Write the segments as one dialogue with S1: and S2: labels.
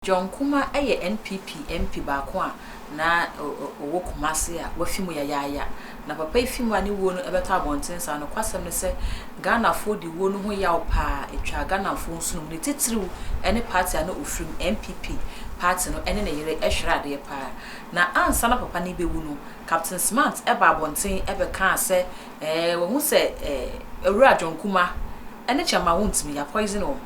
S1: John Kumah yɛ NPP MP baako a na ɔwɔ Kumasi a wafi mu yayaaya. Na papa yi fi mu a ne wuo no bɛtɔ abɔnten saa. Nokwasɛm ne sɛ Ghanafoɔ di wuo no ho yaw paa. Ɛtwaa Ghanafoɔ nsono mu. Ne titiriw ne party a na ɔfiri mu, NPP party no ne ne yere hweree adeɛ paa. Na ansa na papa no rebɛwu no, Captain Smart baa abɔnten bɛkaa sɛ wahu sɛ Owura John Kumah ne Kyɛmma wontumi, yɛ poison wɔn.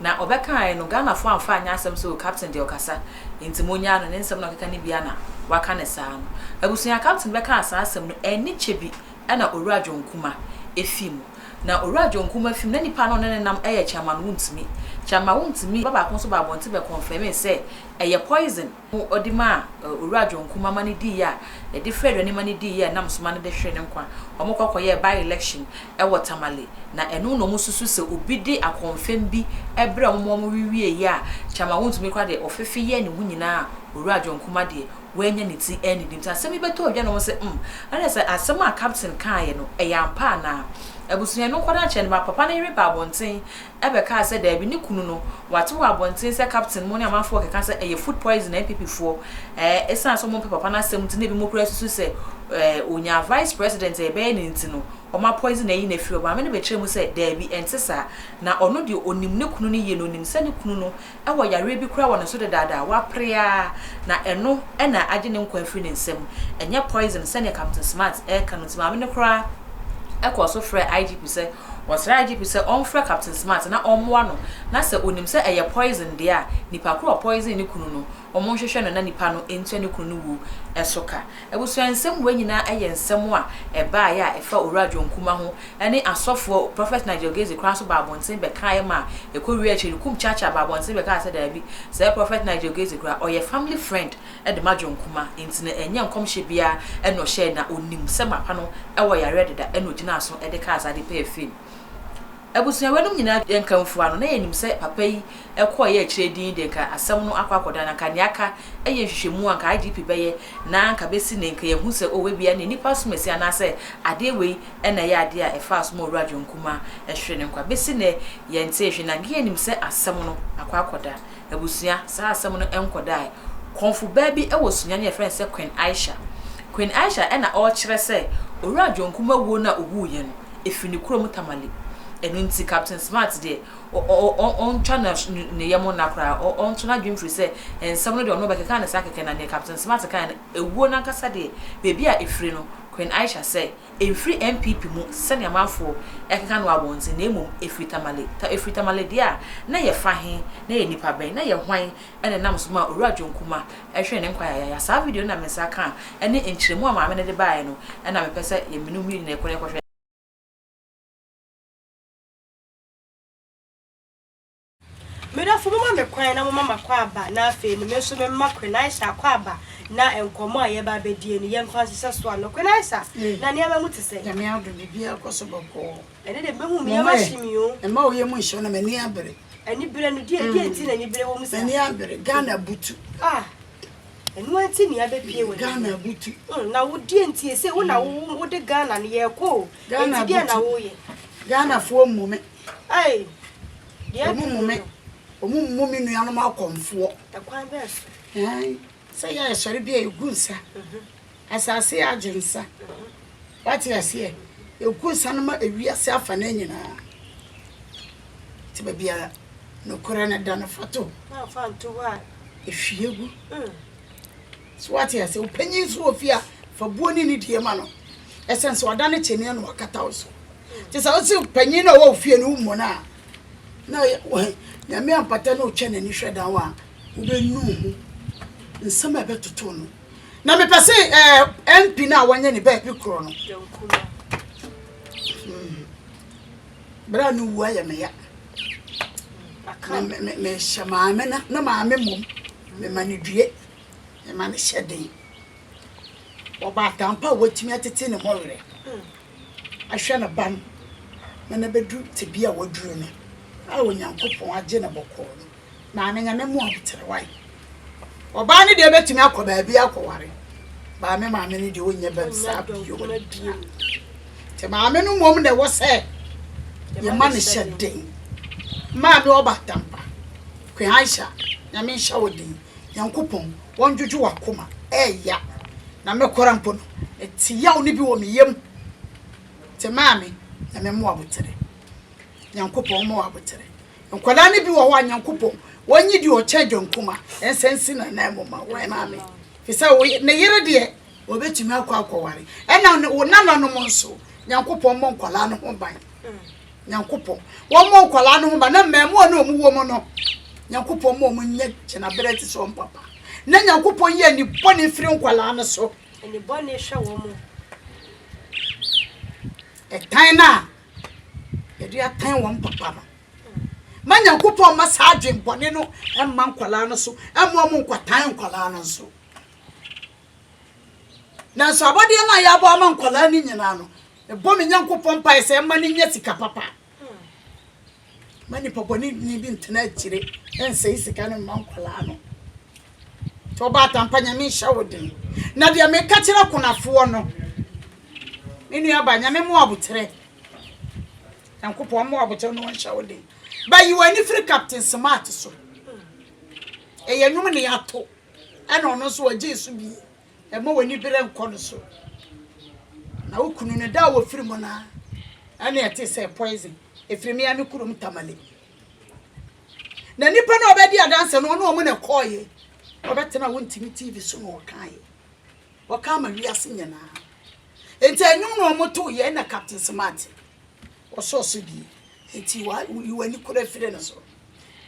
S1: Na ɔbɛkaeɛ no, Ghanafoɔ amfa anyɛ asɛm sɛ oh Captain deɛ ɔkasa nti monyaa no, ne nsɛm na ɔkeka no bi ara na waka no saa no. Abusua, Captain bɛkaa saa asɛm no, anni kyɛ bi na Owura John Kumah fii mu. Na Owura John Kumah fi mu, na nipa no a ɔne no nam yɛ Chairman Wontumi. Chairman Wontumi ba baako nso baa abɔnten bɛ confirmee sɛ ɛyɛ poison. ɔde maa Owura John Kumah ma no diiɛ a, yɛde frɛɛ aduane ma no diiɛ a ɛnam so ma no de hweree ne nkwa. Wɔkɔ kɔyɛɛ by-election wɔ Tamale, na ɛno na wɔsusu sɛ obi de akɔmfɛm bi brɛɛ wɔn ma wɔwewieeɛ a, Chairman Wontumi koraa deɛ ɔfefe yɛɛ ne ho nyinaa a Owura John Kumah deɛ wannya ne ti annidi. Nti asɛm yi bɛtɔɔ dwa na wɔse umm, na kyerɛ sɛ asɛm a Captain kaeɛ no ɛyɛ ampa anaa? Abusua no nkɔda nkyɛn no ma papa no yere baa abɔnten bɛkaa sɛ daabi ne kunu no wate wɔ abɔnten sɛ captain mo ne amanfoɔ keka sɛ ɛyɛ food poison na NPP foɔ ɛɛ ɛsiane sɛ wɔn mpɛ papa no asɛm nti na ebi mo koraa susu sɛ ɛɛ onyaa vice president a ɛbɛyɛ ne nti no wɔn a poison ayi no afiri hɔ. Maame no bɛkyerɛ mu sɛ daabi ɛnte saa na ɔno deɛ onim ne kunu no yie na onim sɛ ne kunu no wɔ yareɛ bi koraa wɔ ne so dedaada a wapere ara na ɛno na agye ne nkwa afiri ne nsam, ɛnyɛ poison sɛdeɛ Captain Smart reka no nti maame no koraa kɔɔ so frɛɛ IGP sɛ ɔsrɛ IGP sɛ ɔmfrɛ Captain Smart na ɔmmoa no na sɛ ɔnim sɛ ɛyɛ poison deɛ a nipa korɔ a ɔpoison ne kunu no wɔnhwehwɛ no na nipa no ntua ne kunu no wuo so ka. Abusua nsɛm wei nyinaa yɛ nsɛm a ɛbaeɛ a ɛfa Owura John Kumah ho ne asɔfoɔ, Prophet Nigel Gaisie koraa nso baa abɔnten bɛkaeɛ ma ɛkɔwiee akyire no Kum Chacha baa abɔnten bɛkaa sɛ daabi, sɛɛ Prophet Nigel Gaisie koraa ɔyɛ family friend de ma John Kumah nti no ɛnyɛ nkɔmhyɛ biara na ɔhyɛɛ na ɔnim sɛ mapa no wɔ yareɛ deda na ɔgyinaa so de kaa saa de pɛɛ fame. Abusua weinom nyinaa nkamfua no, na yɛnim sɛ papa yi kɔeɛ akyire din deɛ nka asɛm no akɔ akɔda na nka nea aka yɛ nhwehwɛmu a nka IGP bɛyɛ na nka bɛsi nnɛ nka yɛahu sɛ oh ebia neɛ nnipa som asi anaasɛ adeɛ wei na ɛyɛ adeɛ a ɛfaa so ma Owura John Kumah hwere ne nkwa. Bɛsi nnɛ yɛntee hwee na nka yɛnim sɛ asɛm no akɔ akɔda. Abusua, saa asɛm no nkɔdae. Kɔmfo baa bi wɔ Sunyani a yɛfrɛ no sɛ Queen Aisha. Queen Aisha na ɔrekyerɛ sɛ Owura John Kumah wuo no a ɔwuiɛ no, ɛfiri ne kurom Tamale. Ɛno nti Captain Smart deɛ, ɔntwa ne yam nna koraa, ɔnto n'adwene mfiri sɛ nsɛm no deɛ ɔno ɔbɛkeka no saa kɛkɛ na deɛ Captain Smart kaeɛ no, ɛwuo no ankasa deɛ, baabi a ɛfiri no, Queen Aisha sɛ, ɛmfiri NPP mu sɛdeɛ amanfoɔ ɛkeka no wɔ abɔnten na mmom ɛfiri Tamale. Ta ɛfiri Tamale deɛ a, na yɛfa he? Na yɛ nnipa bɛn? Na yɛ hwan na ɛnam so maa Owura John Kumah hweree ne nkwa yayaaya? Saa video no na me nsa kaa ɛne nkyerɛmu a maame no de baeɛ no na mepɛ sɛ yɛn mmienu nyinaa kɔ na yɛkɔhwɛ.
S2: Me dɔfo, momma me kwan na momma m'akwaaba, na afei no, me nso memma Quenaisa akwaaba, na nkɔmmɔ a yɛreba abɛdie no, yɛmfa nsesɛ so ano. Quenaisa, na nneɛma mu te sɛn?
S3: Nyame adom, biribiara kɔ so bɔkɔɔ.
S2: Ɛnɛ deɛ mehu me yam ahye me o.
S3: Mma wo yam nhyɛ wo na m'ani abere.
S2: Anibere no, deɛ deɛ nti na anibere wɔ mu saa?
S3: M'ani abere, Ghana abutu.
S2: Ah, ɛno ara nti na yɛabɛpue wɔ
S3: Ghana abutu.
S2: Na wo deɛ nti ese wo na wo de Ghana no yɛrekɔ o.
S3: Ghana
S2: Enti deɛ na
S3: abutu.
S2: woyɛ?
S3: Ghanafoɔ mmu me.
S2: Ei, deɛ
S3: Wɔn mmu me. Wɔn mmu me nuanom akɔmfoɔ.
S2: Ɛkwan bɛn so?
S3: Ɛn, sɛ yɛ sɔre bi a yɛgu nsa. Asase agye nsa. Wate aseɛ? Yɛgu nsa no ma ewiase afa no nyinaa. Nti baabi a nokorɛ no da no fa to hɔ.
S2: Woamfa anto hɔ a.
S3: Ehwie gu. So wate aseɛ? Wo panyin nso wɔ fie a, fa buo ne nidie ma no. Ɛsɛn sɛ ɔda ne kyɛneɛ na wakata wo so. Nti sɛ wose panyin no a ɔwɔ wo fie no wommɔ no a, na Nyame ampata na ɔtwa n'ani hwɛ dan wo a, wobɛnu ho nsɛm a ɛbɛtoto no. Na mepɛ sɛ eh, MP no a wɔnyɛ ne baabi korɔ no. Hmm. Berɛ a no wu ayɛ me ya. Na mehyɛ maame no, na maame mmom, mema no due, mema no hyɛ den. Ɔbaatampa a watumi atete ne mmɔwerɛ ahwɛ ne ba no ma no abɛduru tebea a waduru no a Onyankopɔn agye no bɔkɔɔ no. Maame Nyame mmoa wo kyerɛ wae. Ɔbaa no deɛ bɛtumi akɔ baabi akɔware. Baa me maame no deɛ ɔnyɛ bɛm saa bio da. Nti maame no mmom na ɛwɔ sɛ yɛma no hyɛ den. Maame ɔba atampa. Queen Aisha. Nyame nhyɛ wo den. Nyankopɔn wɔndwodwo w'akoma. Ɛɛya. Na me kora mpo no, mete yaw no bi wɔ me yam. Nti maame, Nyame mmoa aboterɛ. Nyankopɔn mma wo aboterɛ. Nkwadaa no bi wɔ hɔ a Nyankopɔn wɔnyi deɛ ɔkyɛn dwankuma nsa nsi n'anan mu ma wo maame. Fi sɛ wo ne yere deɛ wɔbɛtumi akɔ akɔware. Ɛna wo nananom nso Nyankopɔn mmɔ nkwadaa no ho ban. Nyankopɔn wɔmmɔ nkwadaa no ho ban na mmaamuwa no a wɔwɔ mu no Nyankopɔn ma wɔn nyɛ gyinaberɛ te sɛ wɔn papa. Na Nyankopɔn yi ani bɔne firi nkwadaa no so.
S2: Ani bɔne hwɛ wɔn.
S3: Ɛtan no a yɛde atan wɔn papa no. Ma Nyankopɔn mma saa adwen bɔne no mma nkwadaa no so, mma wɔn nkwatan nkwadaa no nso. Nanso abɔdeɛ no a yɛabɔ ama nkwadaa no nyinaa no, mebɔ me Nyankopɔn mpaeɛ sɛ ɛma no nya sika papa. Ma nipa bɔne ni bi ntena akyire nsɛe sika no mma nkwadaa no. Nti ɔbaatan pa Nyame nhyɛ wo den. Na deɛ meka kyerɛ akunafoɔ no, me nua ba Nyame mo aboterɛ. Nyankopɔn mo aboterɛ na ɔnhyɛ wo den. Ba yi w'ani firi Captain Smart so. Ɛyɛ nnwom ne yɛato ɛna ɔno nso ɔgyee so bi. Ɛma w'ani berɛ nkɔ no so. Na wo kunu no da a wɔfiri mu no a ɛne ɛte sɛ poison ɛfiri me a me kurom Tamale. Na nipa no a ɔbɛdi adanse no, ɔne wɔn na ɛkɔɔeɛ. Ɔbɛtena wontumi TV so na ɔkaeɛ. Ɔka ama wiase nyinaa. Enti ɛnwom na wɔn to yɛ na Captain Smart ɔsɔɔ so bie. Enti yi w'ani kora firi no so.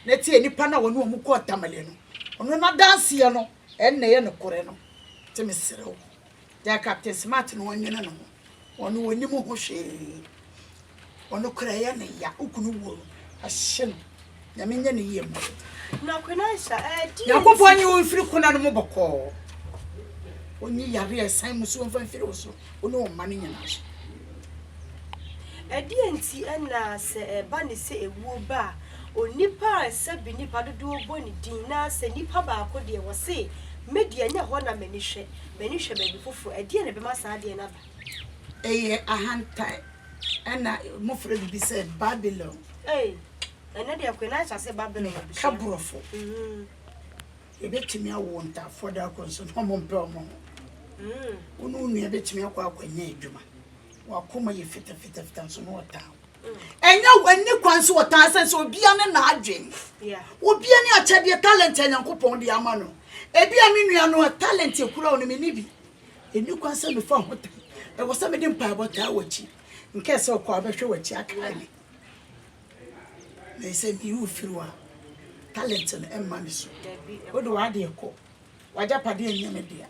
S3: Na tie nipa no a wɔne wɔn kɔɔ Tamale no. Ɔno n'adanseɛ no ɛnna ɛyɛ nokorɛ no. Nti mesrɛ wo, gyae Captain Smart na ɔnwene ne ho. Ɔno ɔnim ho hwee. Ɔno koraa ɛyɛ no ya. Wo kunu wuo no, ahye no. Nyame nyɛ no yie mma wo.
S2: Na Queen Aisha, ɛdeɛn nti?
S3: Nyankopɔn nyi wo mfiri kona no mu bɔkɔɔ. Ɔnyi yareɛ a ɛsan musuo mfa mfiri wo so, wo ne wo mma no nyinaa so.
S2: Ɛdeɛn nti na sɛ ɛba ne sɛ ɛwuo ba a, onipa a sɛbe nnipa dodoɔ bɔ ne din na sɛ nipa baako deɛ wɔse me deɛ ɛnyɛ hɔ na m'ani hwɛ, m'ani hwɛ baabi foforɔ, ɛdeɛn na ɛbɛma saa adeɛ no aba?
S3: Ɛyɛ ahantan ɛna mofrɛ biribi sɛ Babylon.
S2: Ei, ɛnɛ deɛ Queen Aisha se Babylon
S3: abusua. Meka borɔfo. Yɛbɛtumi awo ntaafoɔ da koro nso na ɔmo mpɛ ɔmo ho. Wo ne wo nua bɛtumi akɔ akɔnyɛ adwuma. W'akoma yɛ fitafitafita nso na ɔtan wo. Ɛnyɛ ɛnni kwan sɛ ɔtan sɛ sɛ obia ne n'adwen. Obia ne akyɛdeɛ talent a Nyankopɔn de ama no. Ebia me nua no talent ekura wo no menni bi. Ɛnni kwan sɛ mefa ho tan. Ɛwɔ sɛ mede mpaebɔ taa w'akyi. Nkae sɛ ɔkɔ a wobɛhwɛ w'akyi akae me. Na sɛ meyi wo firi hɔ a, talent no ɛmma me so. Wode w'adeɛ kɔ. W'agyapadeɛ nyɛ me dea.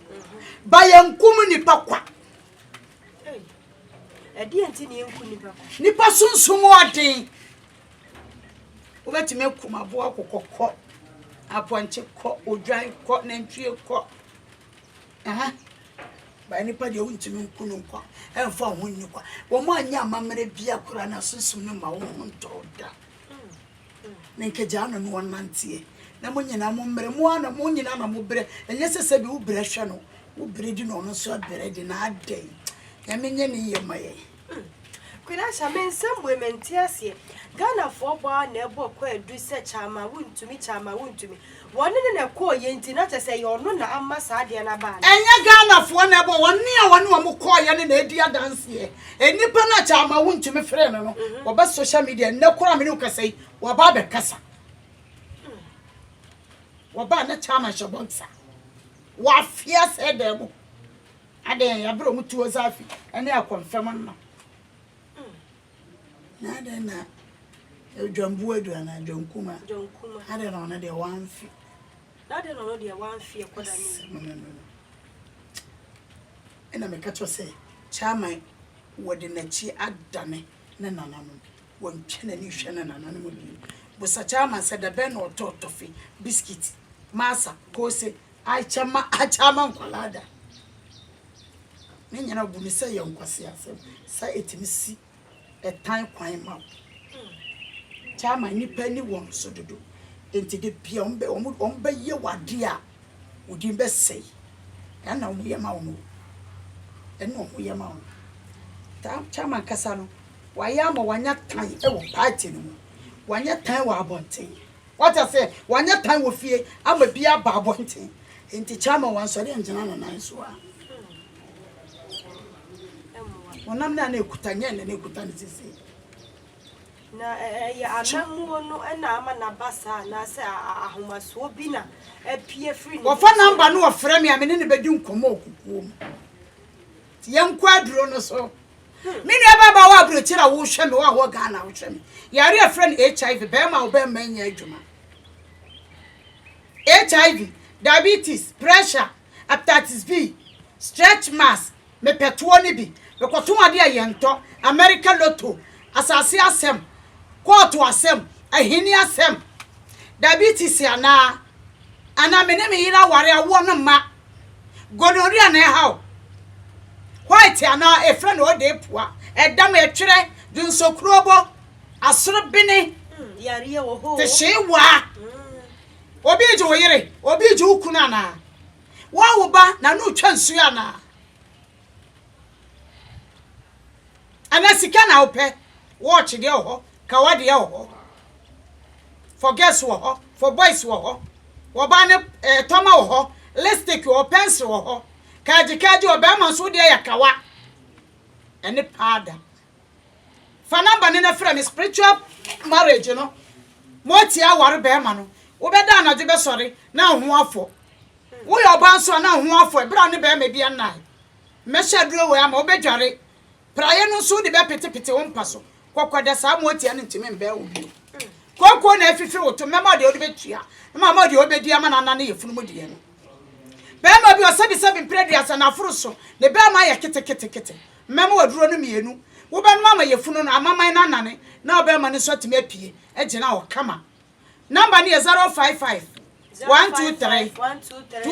S3: Ba yɛnkum nnipa kwa.
S2: Ɛdeɛn nti na yɛnku nnipa kwa?
S3: Nnipa sunsum ɔden. Wobɛtumi akum aboa akokɔ kɔ, apɔnkye kɔ, odwan kɔ, nantwie kɔ. Aha. Ba nipa deɛ wontumi nku no nkwa, ɛmfa wo ho nni kwa. Wɔn anyɛ amammerɛ bia koraa na sunsum no ma wo ho ntɔ wo da. Na nka gyaa no na ɔnanteɛ. Na mo nyinaa mo mmerɛ, mo ara na mo nyinaa na mo brɛ. Ɛnyɛ sɛ sɛbi wo brɛ hwɛ no, wo brɛ di na ɔno nso abrɛ di na adɛn. Nyame nyɛ ne yie ma yɛn.
S2: Queen Asha, me nsɛm wei mente aseɛ. Ghanafoɔ bɔ ara na ɛbɔ kwaadu sɛ Kyama wontumi, Kyama wontumi. Wɔne no na ɛkɔɔeɛ nti na kyerɛ sɛ ɛyɛ ɔno na ama saa adeɛ no aba anaa?
S3: Ɛnyɛ Ghanafoɔ na ɛbɔ, wɔne a wɔne wɔn kɔɔeɛ no na ɛdi adanseɛ. Nnipa no a Kyama wontumi frɛɛ no no, wɔba social media, nnɛ koraa a me ne wo kasa yi, wɔaba abɛkasa. Wɔba a na Kyama hyɛ boxer. Wɔafe asɛe dan mu. Adɛn, yɛabrɛ wɔn tuo zafi ne akɔmfɛm nna. Na adɛn na dwambu adu anaa dwankuma?
S2: Dwankuma.
S3: Adɛn na ɔno deɛ wamfe?
S2: Na adɛn na ɔno deɛ wamfe ɛkɔda ne
S3: mu? No, no, no. Ɛna meka kyerɛ sɛ chairman wɔde n'akyi adane ne nananom. Wɔntwe n'ani nhwɛ ne nananom bio. Busa chairman sɛ da bɛn na ɔtɔɔ tɔfe, biskit, masa, koose, akyɛ ma akyɛ ama nkwadaa da. Ne nyinaa bu no sɛ ɛyɛ nkwaseasɛm sɛ ɛtumi si ɛtan kwan ma wo. Kyɛ ama nnipa ani wɔn so dodo. Enti da bia wɔn bɛ wɔn wɔn bɛyɛ wo adeɛ a wo din bɛsɛe. Ɛna wɔn yɛ ma wo no. Ɛna wɔn yɛ ma wo no. Kyɛ ankasa no, wayɛ ama wanya tan wɔ party no mu. Wanyɛ tan wɔ abɔnten. Wate aseɛ? Wanyɛ tan wɔ fie ama bi aba abɔnten. Enti chairman wansɔre angyina ne nan so a. Honam no a na ɛkuta nyɛ ɛnɛ na ɛkuta no seesei.
S2: Na ɛyɛ amammuo no na ama no aba saa anaasɛ ahomasoɔ bi na apue afiri ne mu
S3: Wɔfa
S2: sɛ.
S3: number no wɔfrɛ me a me ne no bɛdi nkɔmmɔ wɔ kokoɔ mu. Nti yɛnkɔ aduro no so. Me nua bɛɛma wɔ aburokyire a wohwɛ me, wo a wɔ Ghana wohwɛ me. Yare a yɛfrɛ no HIV, bɛɛma a wo bɛɛma nyɛ adwuma. HIV, diabetes, pressure, hepatitis B, stretch marks, mepɛ toɔ no bi, mekɔtɔn adeɛ a yɛntɔ, America lotto, asase asɛm, kɔɔto asɛm, ahenni asɛm, diabetes anaa, anaa me ne me yere aware awoɔ no mma, gonorrhea na ɛha wo, white anaa efrɛ no ode pua, ɛdam, ɛtwerɛ, dwonsɔkurobo, asorobene, tehyewaa. Obi regye wo yere, obi regye wo kunu anaa? Woawo ba na no retwa nsuo anaa? Anaa sika na wopɛ? Watch deɛ wɔ hɔ, kawa deɛ wɔ hɔ, for girls wɔ hɔ, for boys wɔ hɔ, wɔbaa ne eh, tɔma wɔ hɔ, lipstick wɔ hɔ, pencil wɔ hɔ, kaagye kaagye wɔ bɛrima nso wodeɛ yɛ kawa ɛne paada. Fa number no na frɛ me spiritual marriage no moatia aware bɛrima no wobɛda anadwo bɛsɔre na wo ho afɔ woyɛ ɔbaa nso a na wo ho afɔ ɛberɛ a ne bɛrima bi annae mɛhyɛ aduro wei ama wobɛdware praeɛ no nso wode bɛpetepete wo mpa so kɔkɔda saa moatia no ntumi mbɛn wo bio kooko na afifiri wo to mɛma deɛ wode bɛtua na mama deɛ wobɛdi ama no anane yɛ funu mu deɛ no bɛrima bi ɔsɛbisɛbi mprɛ aduasa na aforo so ne bɛrima ayɛ keteketekete Mɛma wo aduro no mmienu. Wobɛnom ama yafunu no, amaman no anane, na ɔbarima no nso atumi apue agyina hɔ kama. Number no yɛ 055 123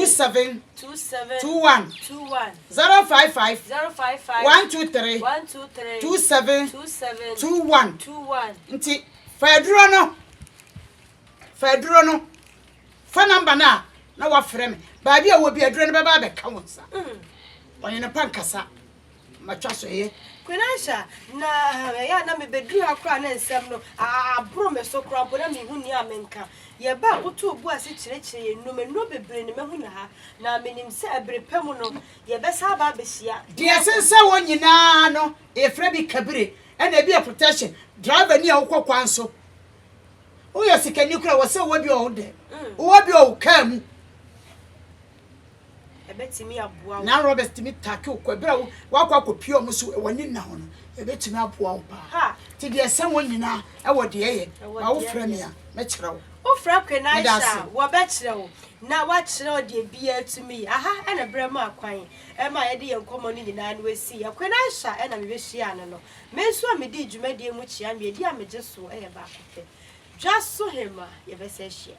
S3: 27 21. 055 123 27 21. Nti fa aduro no, fa aduro no, fa number no a na wafrɛ me. Baabi a wɔ bi aduro no bɛba abɛka wo nsa. Ɔhene pa nkasa. Matwa so eye.
S2: Queen Aisha, na ɛyɛ a na mebɛduru ha koraa na nsɛm no aboro me so koraa mpo na menhu nea menka. Yɛba a wotoo bo ase kyerɛkyerɛ yɛn nnuro, nnuro bebree na mahu no ha, na menim sɛ ɛbere pa mu no yɛbɛsan aba abɛhyia.
S3: Deɛ ɛsensɛn hɔ nyinaa no yɛfrɛ bi kabire ɛna ebi yɛ protection. Driver ni a wokɔ kwan so woyɛ sikani koraa wɔ sɛ wowɔ bi wɔ wo dɛm, wowɔ bi wɔ wo kaa mu.
S2: Ɛbɛtumi aboa wo.
S3: Na robbers tumi take wo kɔ ɛberɛ a woakɔ akɔpie wɔn so w'ani nna ho no, ɛbɛtumi aboa wo paa. Nti deɛ ɛsɛn hɔ nyinaa ɛwɔ deɛ ɛyɛ, ma wo frɛ me a mɛkyerɛ wo.
S2: Wo frɛ Queen
S3: Meda
S2: Aisha
S3: ase.
S2: a, wɔbɛkyerɛ wo na wɔakyerɛ wo deɛ biara tumi yɛ. Aha na berɛ maa kwan ma yɛde yɛn nkɔmmɔ no nyinaa no asiiɛ. Queen Aisha na mebɛhyiaa no no. Me nso a medii dwumadie mu kyea me, ɛdi a megye soɔ yɛ baako pɛ. Dwa so Hemmaa, yɛbɛsan ahyia.